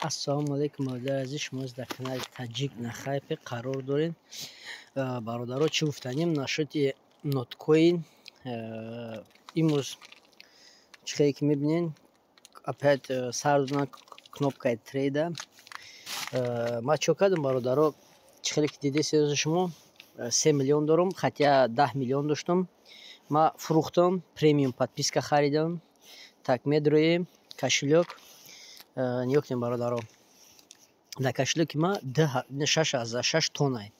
Ассалому алайкум, бародари азиз, шумо дар канали Таҷик на хайпе қарор доред. Бародаро, чӣ гуфтанем насчёти ноткоин? Имрӯз чӣ хеле ки мебинед, опять сар доданд кнопкаи трейда. Ман чӣ кардам, бародаро? Чӣ хеле ки дидед шумо, 3 миллион дорум, хотя 10 миллион доштам. Ман фурӯхтам, премиум подписка харидам. Так, медроем кошелёк. Нигоҳ кунед, бародаро, дар кошелёки ман 6,6 тонай,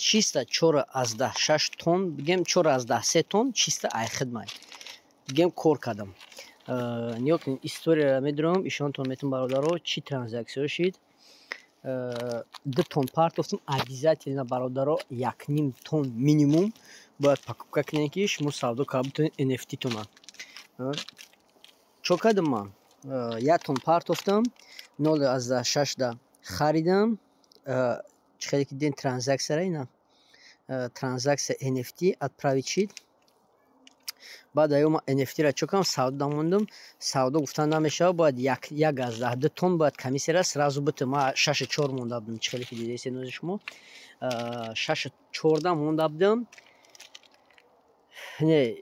чисто 4,6 тон, бигем 4,3 тон чисто айхидмай, бигем, кор кардам. Нигоҳ кунед, историяро медурам, ишонатон метавон, бародаро, чӣ транзаксияҳо шид. 2 тон партофтам. Обязательно, бародаро, 1,5 тон минимум бояд покупка кунед, ки шумо савдо карда битонед nft-тона. Чо кардам ман? 1 тон партофтам, 0,6-да харидам. Чӣ хеле ки дидем, транзаксияра, ина транзаксия nft отправить шид. Баъд аё ман nft-ра чо кардам? Савдо мондам. Савдо гуфтан намешавад, бояд 1,2 тон бояд комиссияра сразу битам. Ман шашу чор монда будам, чӣ хеле ки дидесед нози шумо, шашу чорда монда будам. Не,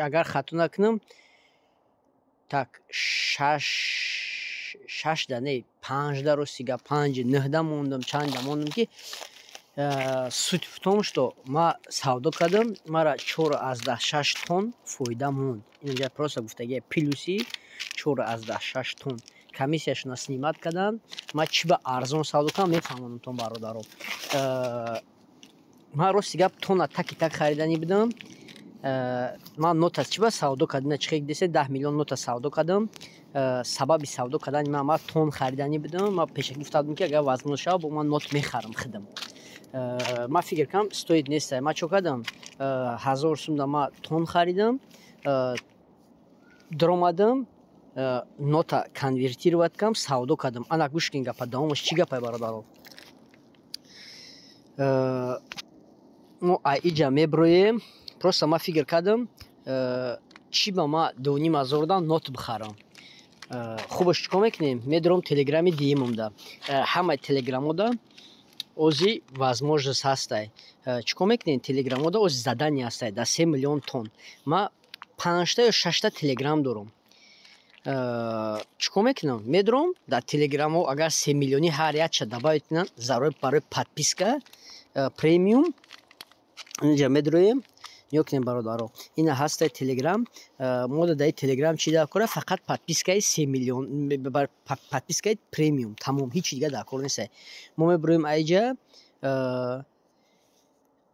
агар хато накунам, так, шаш, шашда не, панҷда, рости гап, панҷи нӯҳда мондам, чанда мондам, ки суть в том, что ман савдо кардам, мара 4,6 тон фоида монд. Инҷа просто гуфтагия плюси 4,6 тон. Комиссияшона снимать карданд. Ман чӣ ба арзон савдо кардам, мефаҳмонамтон, бародаро. Ман, рости гап, тона таки так хариданӣ будам. Ман нота чӣ ба савдо кардам? Чӣ хеле дидесед, 10 миллион нота савдо кардам. Сабаби савдо кардани ман тон хариданӣ будам. Ман пешакӣ гуфта будам, ки агар возможно шавад, бо ман нот мехарам худам. Ман фикр кардам, стоит неста. Ман чо кардам? 1000 сумда ман тон харидам, даромадам, нота конвертировать кардам, савдо кардам. Ана, гӯш кун, гапа давомаш чӣ гапай, бародаро. Мо аиҷа меброем. Просто ман фикр кардам, чӣ ба ман 2500-да нот бихарам? Хубаш, чӣ кор мекунем? Медорам телеграми диимумда, ҳамаи телеграмода ози возможность ҳастай. Чӣ кор мекунем? Телеграмода ози задание ҳастай дар 3 миллион тон. Ман панҷта ё шашта телеграм дорам. Чӣ кор мекунам? Медорам дар телеграмҳо, агар 3 миллионӣ ҳар якча добавить кунанд, зарур барои подписка премиум. Инҷа медроем, нигоҳ кунем, бародаро, ина ҳастай телеграм. Мо дар телеграм чӣ дар кора? Фақат подпискаи 3 миллион, подпискаи премиум, тамом, ҳичи дигар дар кор нестай. Мо мебуроем аиҷа,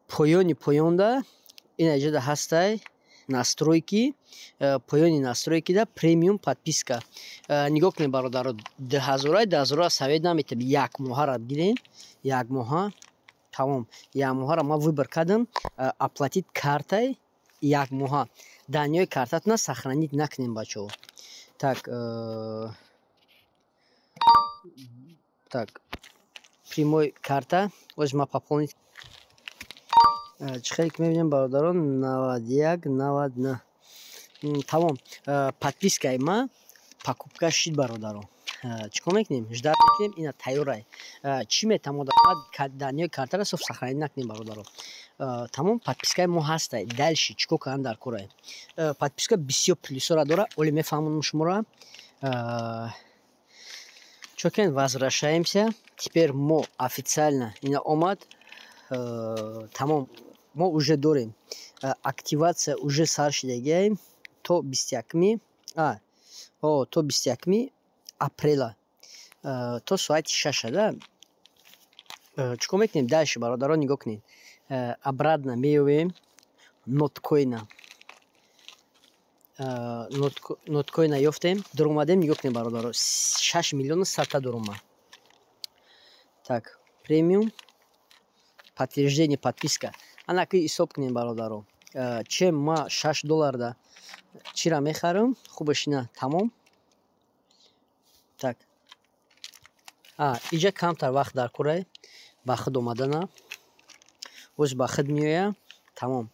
поёни поёнда, ина иҷода ҳастай настройки, поёни настройкида премиум подписка. Нигоҳ кунем, бародаро, дуҳазораи дуҳазора совет наметиҳам, як моҳара бигирем, як моҳа, тамом. Як моҳаро ман выбор кардам, оплатить картай як моҳа. Данныеи картатона сохранить накунем, бачаҳо. Так, так, прямой карта ози ман пополнить. Чӣ хеле ки мебинем, бародарон, 91, 99, тамом, подпискаи ман покупка шид, бародарон. Чӣ кор мекунем? Ждать мекунем, ина тайёрай. Чӣ метавонад? Данныеи картаро соф сохранить накунем, бародаро. Тамом, подпискаи мо ҳастай. Дальше чӣ кор кардан дар корай? Подписка бисёр плюсҳоро дорад, оле мефаҳмонам шуморо. Чо кунем? Возвращаемся. Теперь мо официально, ина омад, тамом, мо уже дорем. Активация уже сар шидагиаем то 21-ми, то 21-ми апрела, то соати шаша да. Чӣ кор мекунем дальше, бародарон? Нигоҳ кунед, обратно меёвем ноткоина. Ноткоина ёфтем, даромадем. Нигоҳ кунед, бародаро, 6 миллиону садта дорум ман. Так, премиум, подтверждение подписка. Ана ки ҳисоб кунем, бародаро, чем ма 6 долларда чира мехарам? Хубаш, ина тамом. Так, иҷа камтар вақт дар корай ба худ омадана, боз ба худ меояд. Тамом,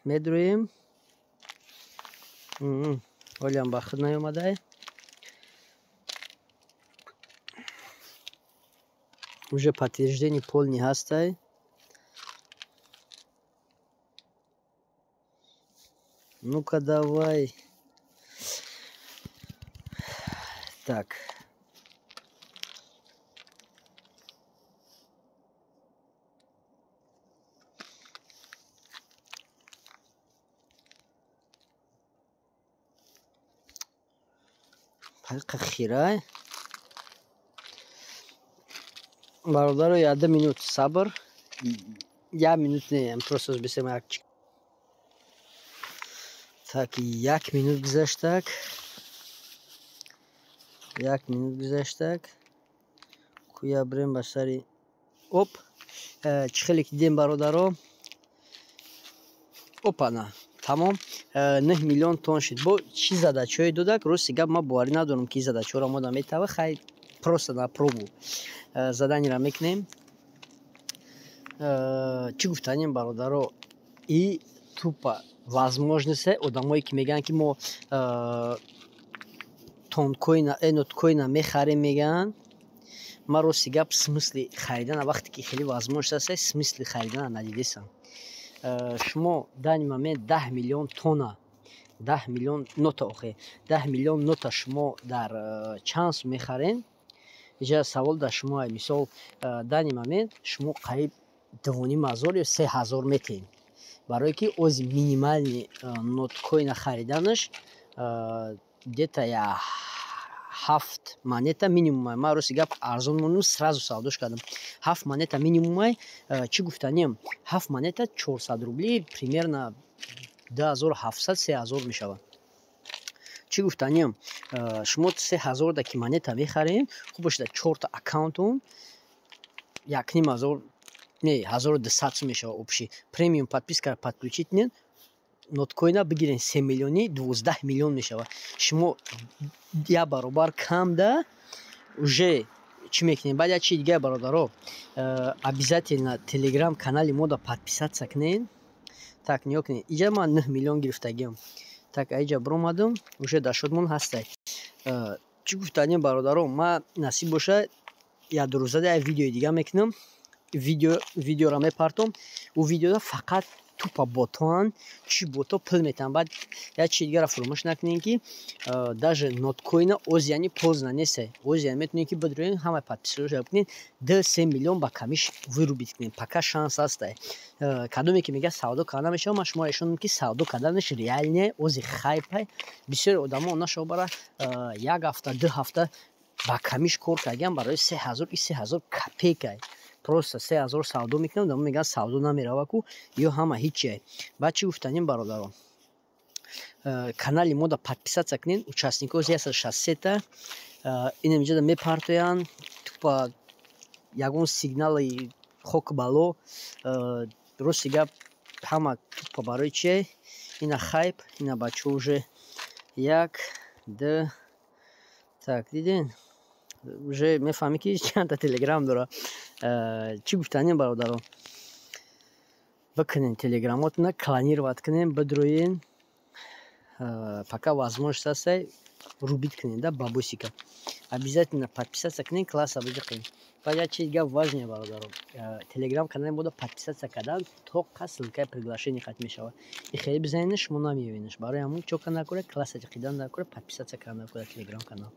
медроем. Ҳолиам ба худ наёмадай. Уже подтверждение полный ҳастай. Ну-ка давай. Так. Ҳаққа хирай. Бародаро, 1 минут сабр. 1 минут не, просто бисем як. Так, 1 минут гузаштак. 1 минут гузаштак. Куя бирем ба сари. Оп. Чӣ хеле ки дидем, бародаро. Опана. Тамом. 9 миллион тон шид. Бо чӣ задачое додак? Рости гап, ман боварӣ надорам, ки задачаро мода метава. Хай, просто на пробу заданиеро мекунем. Чӣ гуфтанем, бародаро? И тупо возможность одамое ки мегӯянд, ки мо тонкоина, ноткоина мехарем, мегӯянд. Ман, рости гап, смысли харидана, вақте ки хеле возможность аст, смысли харидана надидесам. Шумо данный момент 10 миллион тона, 10 миллион нота, охе, 10 миллион нота шумо дар чанд сум мехарен? Иҷа савол дар шумо. Мисол, данный момент шумо қариб 2500 ё 3000 метиҳед, барое ки ози минимальный ноткоина хариданаш где-то я ҳафт монета минимумай. Ман, рости гап, арзон монум, сразу савдош кардам. Ҳафт монета минимумай. Чӣ гуфтаниям? Ҳафт монета 400 рубли, примерно 2700, 3000 мешавад. Чӣ гуфтаниям? Шумо 3000 да ки монета мехарем, хуб бошад, чорта аккаунтун 1500, не, 1200 сум мешавад общий. Премиум подпискаро подключить кунед, ноткоина бигирен 3 миллиони, 12 миллион мешавад. Шумо як баробар кам да уже чӣ мекунед? Баъд як чизи дигар, бародаро, обязательно телеграм канали мода подписаться кунед. Так, нигоҳ кунед, иҷа ман 9 миллион гирифтагиам. Так, аиҷа биромадам, уже дашодмон ҳастай. Чӣ гуфтанем, бародаро? Ман, насиб боша, як 2 рӯзада як видеои дига мекунам, видеоро мепартом. Ӯ видеода фақат тупо ботоанд, чӣ бото пул метаҳанд. Баъд як чизи дигарро фуромӯш накунед, ки даже ноткоина ози, яъне поздно несте. Ози яъне метавонед, ки бидроед, ҳамаи подписаҳоро кунед, 2-3 миллион ба камиш вырубить кунед, пока шанс ҳастай. Кадоме ки мегӯяд, савдо карда намешавад, ман шуморо нишон додам, ки савдо карданаш реально ози хайпай. Бисёри одамо нашобара як ҳафта, 2 ҳафта ба камиш кор кардагиам барои 3000. И 3000 копейкай, просто 3000 савдо мекунам. Одамо мегӯянд, савдо намерава ку, ё ҳама ҳичие. Баъд чӣ гуфтанем, бародарон? Канали мода подписаться кунед. Участникҳо 163-та инам иҷода мепартоянд, тупо ягон сигнали хок бало. Рости гап, ҳама тупо барои чие? Ина хайп, ина бачаҳо уже як д. Так, диден, уже мефаҳмӣ, ки чандта телеграм дора. Чӣ гуфтанем, бародарон? Бикунен телеграмотона клонировать кунем, бидроен, пока возможность ҳастай, рубить кунем да бабосика. Обязательно подписаться кунем, класса биҷиқем. Баъд як чизи дигар важное, бародарон: телеграм канали мода подписаться кардан, тоқа ссылкаи приглашение хат мешавад. И хеле бизанед, шумо намеёбедаш. Барои ҳамон чока накора, класса ҷиқидан накора, подписаться кардан накора телеграм канал.